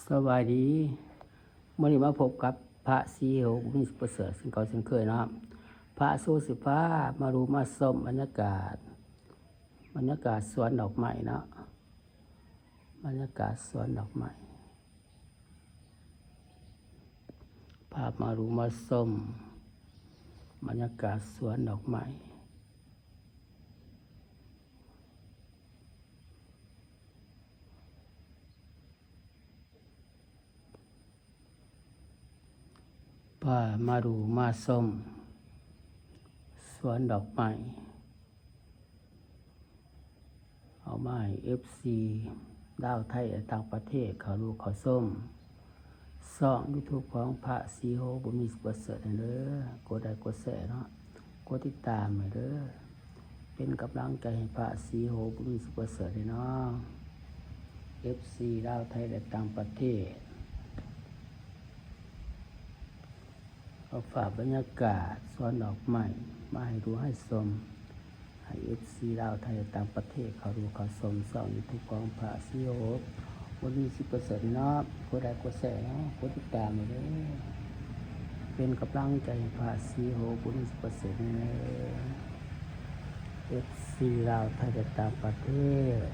ສະບາຍດີ ມື້ນີ້ມາພົບກັບພະສີໂຫ ບຸນມີ ສຸປະເສີດ ເຊັ່ນເກົ່າເຊັ່ນເຄີຍເນາະ. ພະໂຊຊິຟ້າ ມາດູມາຊົມບັນຍາກາດ ບັນຍາກາດສວນດອກໄມ້ເນາະ ບັນຍາກາດສວນດອກໄມ້ ພາມາດູມາຊົມບັນຍາກາດສວນດອກໄມ້. ພາມາດູມາຊົມສວນດອກໄມ້ ເອົາມາໃຫ້ເອັຟຊີລາວ ໄທ ແລະ ຕ່າງປະເທດເຂົ້າດູເຂົ້າຊົມ ຊ່ອງຢູທູບຂອງພະສີໂຫ ບຸນມີ ສຸປະເສີດ ເດີ. ກົດໄລກົດແຊເນາະ ກົດຕິດຕາມໃຫ້ເດີ ເປັນກຳລັງໃຈໃຫ້ພະສີໂຫ ບຸນມີ ສຸປະເສີດ ເນາະ. ເອັຟຊີລາວ ໄທ ແລະ ຕ່າງປະເທດ ເອົາພາບບັນຍາກາດສວນດອກໄມ້ມາໃຫ້ດູໃຫ້ຊົມ ໃຫ້ເອັຟຊີລາວ ໄທ ແລະ ຕ່າງປະເທດເຂົ້າດູເຂົ້າຊົມຊ່ອງຢູທູບຂອງພະສີໂຫ ບຸນມີ ສຸປະເສີດ ເນາະ. ກົດໄລກົດແຊເນາະ ກົດຕິດຕາມໃຫ້ເດີ ເປັນກຳລັງໃຈໃຫ້ພະສີໂຫ ບຸນມີ ສຸປະເສີດ ເດີ. ເອັຟຊີລາວ ໄທ ແລະ ຕ່າງປະເທດ.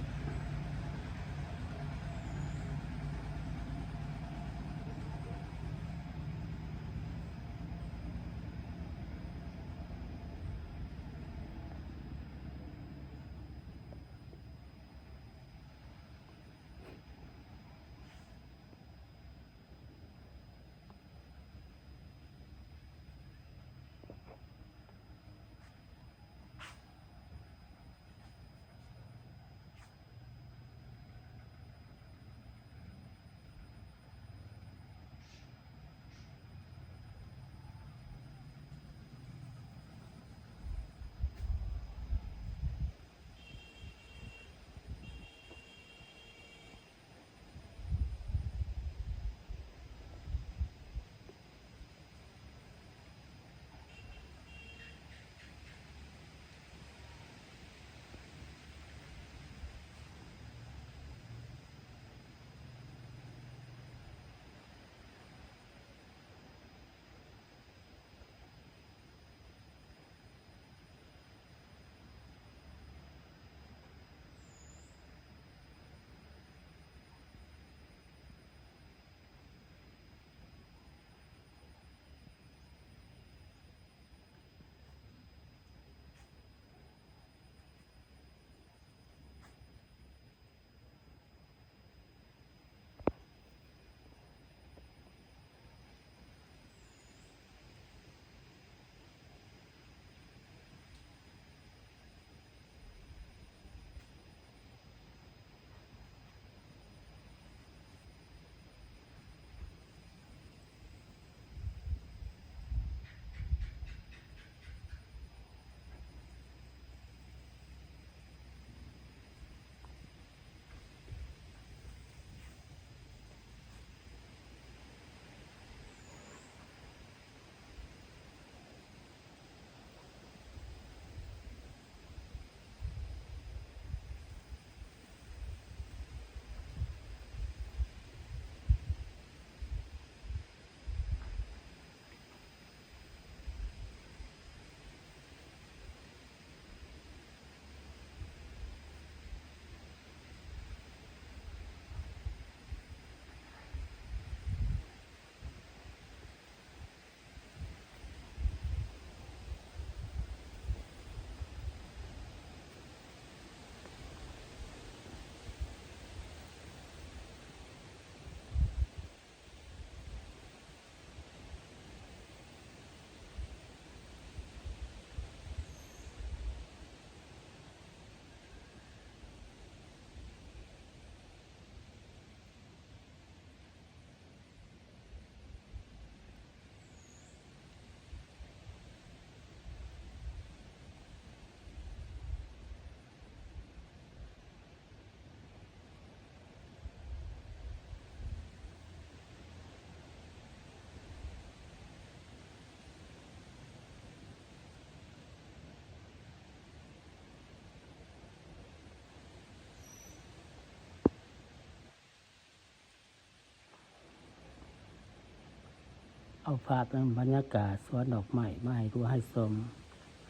ເອົາພາບນຳບັນຍາກາດສວນດອກໄມ້ມາໃຫ້ດູໃຫ້ຊົມ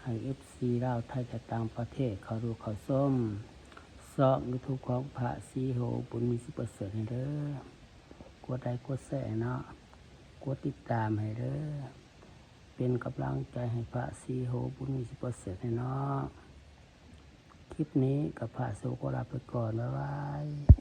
ໃຫ້ເອັຟຊີລາວໄທ ແລະ ຕ່າງປະເທດເຂົ້າດູເຂົ້າຊົມຊ່ອງຢູທູບຂອງພະສີໂຫ ບຸນມີສິບເປີເຊັນໃຫ້ເດີ. ກົດໄລກົດແຊໃຫ້ເນາະ, ກົດຕິດຕາມໃຫ້ເດີ, ເປັນກຳລັງໃຈໃຫ້ພະສີໂຫ ບຸນມີສິບເປີເຊັນໃຫ້ເນາະ. ຄລິບນີ້ກໍພະສີໂຫຂໍລາໄປກ່ອນ, ບາຍບາຍ.